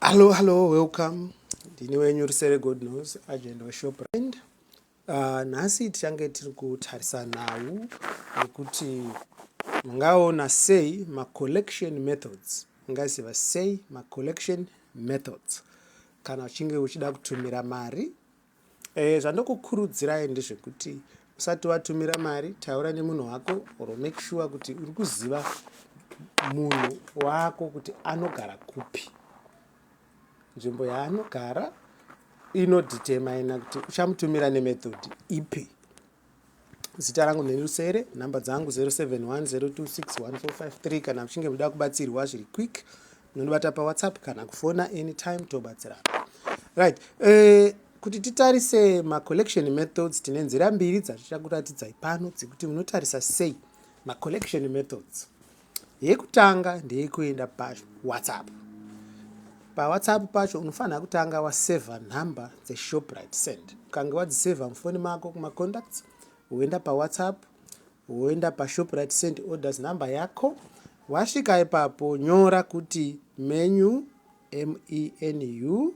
Hello, hello, welcome. Ndini wenyu Rusere God Knows, agent weShoprite. Nhasi tichange tiri kutarisa nhau yekuti mungaona sei macollection methods, mungaziva sei macollection methods kana uchinge uchida kutumira mari. Zvandokukurudzirai ndezvekuti usati watumira mari, taura nemunhu wako or make sure kuti uri kuziva munhu wako kuti anogara kupi. Nzvimbo yaanogara inodetermina kuti uchamutumira nemethod ipi. Zita rangu nderusere, nhamba dzangu 0710261453. Kana muchinge muda kubatsirwa zviri quick, munondibata paWhatsApp kana kufona anytime, tobatsirana. Right, kuti titarise macollection methods, tine nzira mbiri dzatichakuratidzai pano dzekuti munotarisa sei macollection methods. Yekutanga ndeyekuenda paWhatsApp. PaWhatsApp pacho unofanira kutanga wasevha nhamba dzeShoprite Send. Ukange wadzisevha mufoni mako kumacontacts, woenda paWhatsApp, woenda paShoprite Send orders number yako. Wasvika ipapo, nyora kuti menu, menu,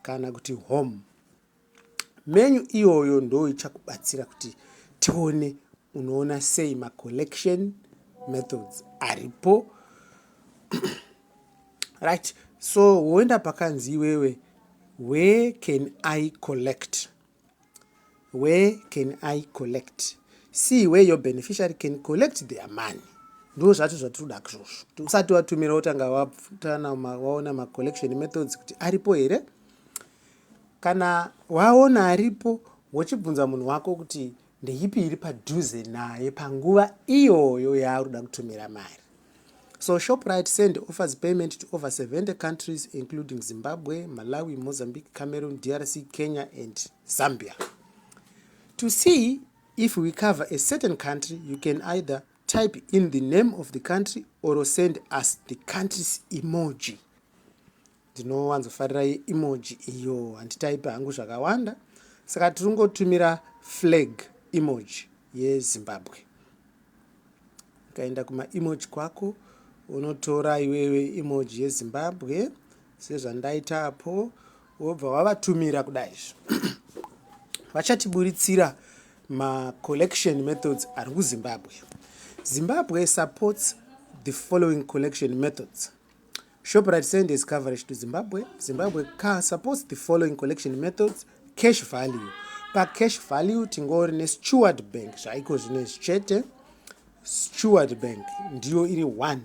kana kuti home menu. Iyoyo ndo ichakubatsira kuti tione unoona sei macollection methods aripo. Right, so woenda pakanzi iwewe "Where can I collect?" "Where can I collect?" See where your beneficiary can collect their money. Ndo zvacho zvatiri kuda izvozvo, kuti usati watumira wotanga waona macollection methods kuti aripo here. Kana waona aripo, wochibvunza munhu wako kuti ndeipi iri padhuze naye panguva iyoyo yaari kuda kutumira mari. So Shoprite Send offers payment to over 70 countries, including Zimbabwe, Malawi, Mozambique, Cameroon, DRC, Kenya and Zambia. To see if we cover a certain country, you can either type in the name of the country or send us the country's emoji. Ndinowanzofarira emoji iyo, handitaipi hangu zvakawanda, saka tiri kungotumira flag emoji yeZimbabwe. Ukaenda kumaemoji kwako, unotora iwewe emoji yeZimbabwe sezvandaitapo, wobva wavatumira. Kudaizvo vachatiburitsira macollection methods ari kuZimbabwe. Zimbabwe supports the following collection methods. Shoprite Send has coverage to Zimbabwe. Zimbabwe supports the following collection methods. Cash value. Pacash value tingori neSteward Bank zvaiko zvinezvi chete. Steward Bank ndiyo iri 1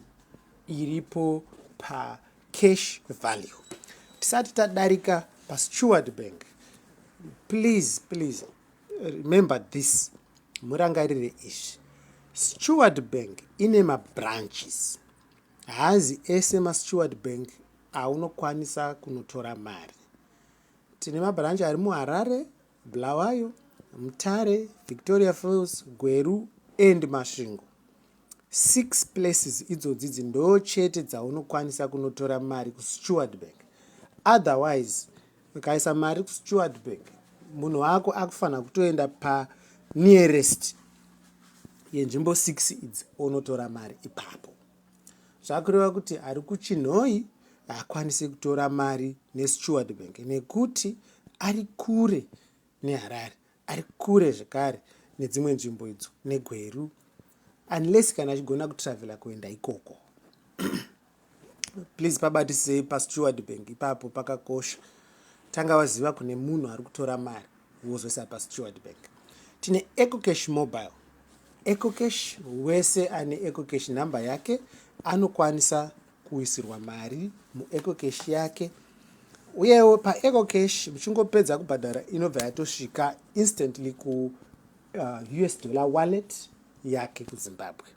iripo pacash value. Tisati tadarika paSteward Bank, please, please remember this, murangarire izvi: Steward Bank ine mabranches. Haazi ese maSteward Bank aunokwanisa kunotora mari. Tine mabranch ari muHarare, Bulawayo, Mutare, Victoria Falls, Gweru and Masvingo. Six places idzodzi ndo chete dzaunokwanisa kunotora mari kuSteward Bank. Otherwise, ukaisa mari kuSteward Bank, munhu wako akufanira kutoenda panearest yenzvimbo 6 idzi, onotora mari ipapo. Zvakureva kuti ari kuChinhoyi haakwanisi kutora mari neSteward Bank nekuti ari kure neHarare, ari kure zvekare nedzimwe nzvimbo idzo, neGweru, unless kana achigona kutravhela kuenda ikoko. Please pabatisei paSteward Bank ipapo, pakakosha. Tanga waziva kune munhu ari kutora mari, wozoisa paSteward Bank. Tine EcoCash mobile. EcoCash, wese ane EcoCash number yake anokwanisa kuisirwa mari muEcoCash yake. Uyewo paEcoCash, muchingopedza kubhadhara, inobva yatosvika instantly kuUS dollar wallet yake kuZimbabwe.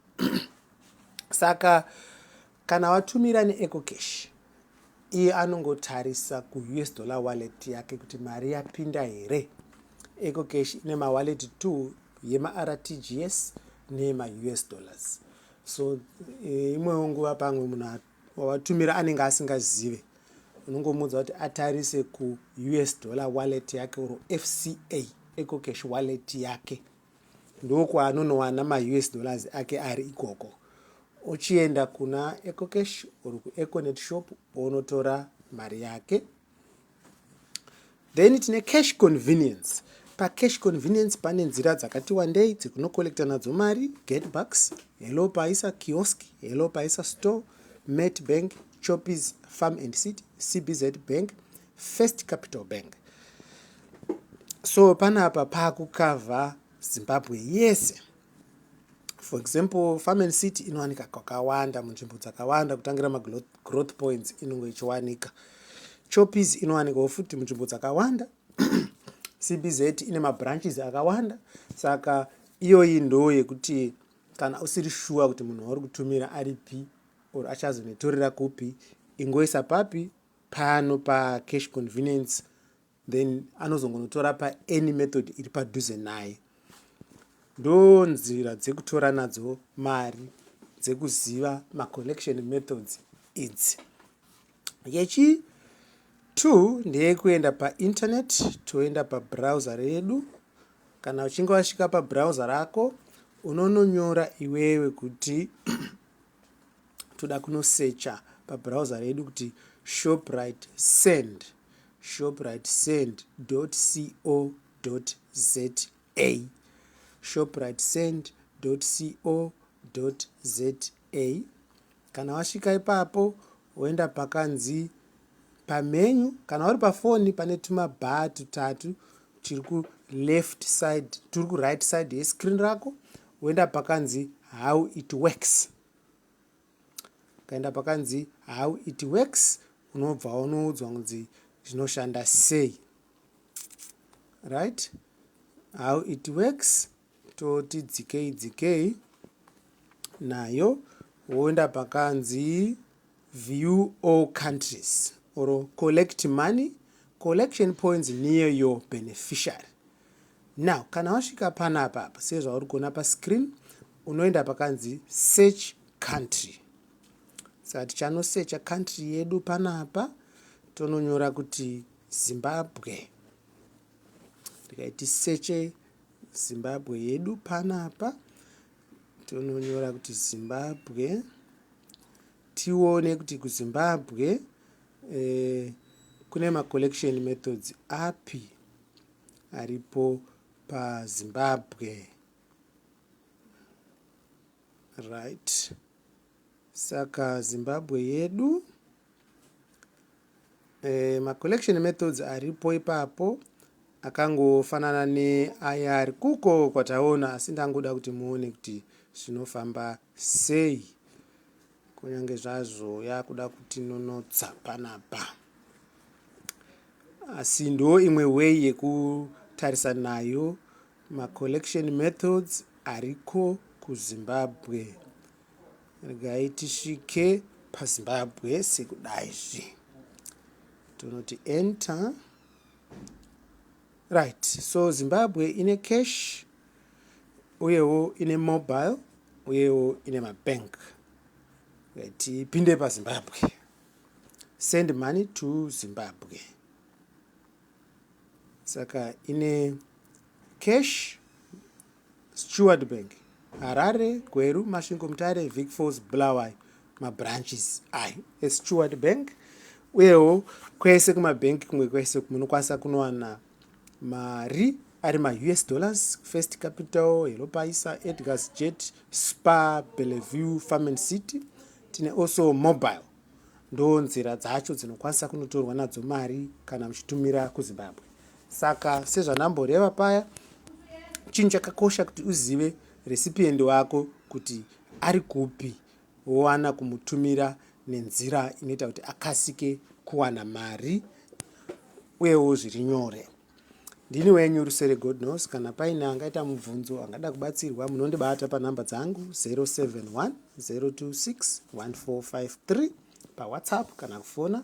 Saka kana watumira neEcoCash, iye anongotarisa kuUS dollar wallet yake kuti mari yapinda here. EcoCash ine mawallet 2, yemaRTGS neyemaUS dollars. So imwewo nguva pamwe munhu wawatumira anenge asingazive, unongomuudza kuti atarise kuUS dollar wallet yake or FCA EcoCash wallet yake, ndokwaanonowana maUS dollars ake ari ikoko. Uchienda kuna EcoCash or kuEconet shop, onotora mari yake. Then tine cash convenience. Pacash convenience pane nzira dzakati wandei dzekunocollecta nadzo mari: GetBucks, Hello Paisa kiosk, Hello Paisa store, Met Bank, Choppies, Farm and City, CBZ Bank, First Capital Bank. So panapa pakucover Zimbabwe yese. For example, Farm and City inowanika kwakawanda, munzvimbo dzakawanda, kutangira magrowth points inonge ichiwanika. Choppies inowanikawo futi munzvimbo dzakawanda. CBZ ine mabranches akawanda. Saka iyoyi ndo yekuti kana usiri shuwa kuti munhu wauri kutumira aripi or achazonetorera kupi, ingoisa papi pano pacash convenience, then anozongonotora paany method iri padhuze naye. Ndo nzira dzekutora nadzo mari, dzekuziva macollection methods idzi. Yechi 2 ndeyekuenda painternet, toenda pabrowser redu. Kana uchinge wasvika pabrowser rako, unononyora iwewe kuti toda kunosearcha pabrowser redu kuti Shoprite Send, Shoprite Send co za, Shoprite Send co za. Kana wasvika ipapo, woenda pakanzi pamenu. Kana uri pafoni, pane tumabhaa tutatu tiri kuleft side, turi kuright side yescreen rako. Woenda pakanzi "How it works". Ukaenda pakanzi "How it works", unobva unoudzwa kunzi zvinoshanda sei. Right, "How it works", toti dzikei dzikei nayo, woenda pakanzi "View all countries" or "Collect money, collection points near your beneficiary". Now kana wasvika panapa apa, sezvauri kuona pascreen, unoenda pakanzi "Search country". Saka tichanosearcha country yedu panapa, tononyora kuti Zimbabwe. Ndikaiti searche Zimbabwe yedu panapa, tononyora kuti Zimbabwe, tione kuti kuZimbabwe kune macollection methods api aripo paZimbabwe. Right, saka Zimbabwe yedu, macollection methods aripo ipapo akangofanana neaya ari kuko kwataona, asi ndangoda kuti muone kuti zvinofamba sei, kunyange zvazvo yakuda kutinonotsa panapa. Asi ndo imwe way yekutarisa nayo macollection methods ariko kuZimbabwe. Regai tisvike paZimbabwe sekudaizvi, tonoti enter. Right, so Zimbabwe ine cash, uyewo ine mobile, uyewo ine mabank. Tipinde paZimbabwe, send money to Zimbabwe. Saka ine cash, Steward Bank, Harare, Gweru, Masvingo, Mutare, Vic Falls, Bulawayo, mabranches ayo eSteward Bank. Uyewo kwese kumabhengi kumwe kwese munokwanisa kunowana mari ari maUS dollars: First Capital, Hello Paisa, Edgars Jet, Spar, Bellevue, Farm and City. Tine also mobile. Ndo nzira dzacho dzinokwanisa kunotorwa nadzo mari kana muchitumira kuZimbabwe. Saka sezvandamboreva paya, chinhu chakakosha kuti uzive recipient wako kuti ari kupi, wowana kumutumira nenzira inoita kuti akasike kuwana mari uyewo zviri nyore. Ndini wenyu Rusere Godnos. Kana paine angaita mubvunzo, angada kubatsirwa, munondibata panhamba dzangu 071 026 1453 paWhatsApp kana kufona,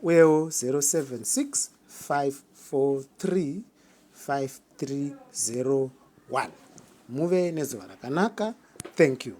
uyewo 076 543 5301. Muve nezuva rakanaka. Thank you.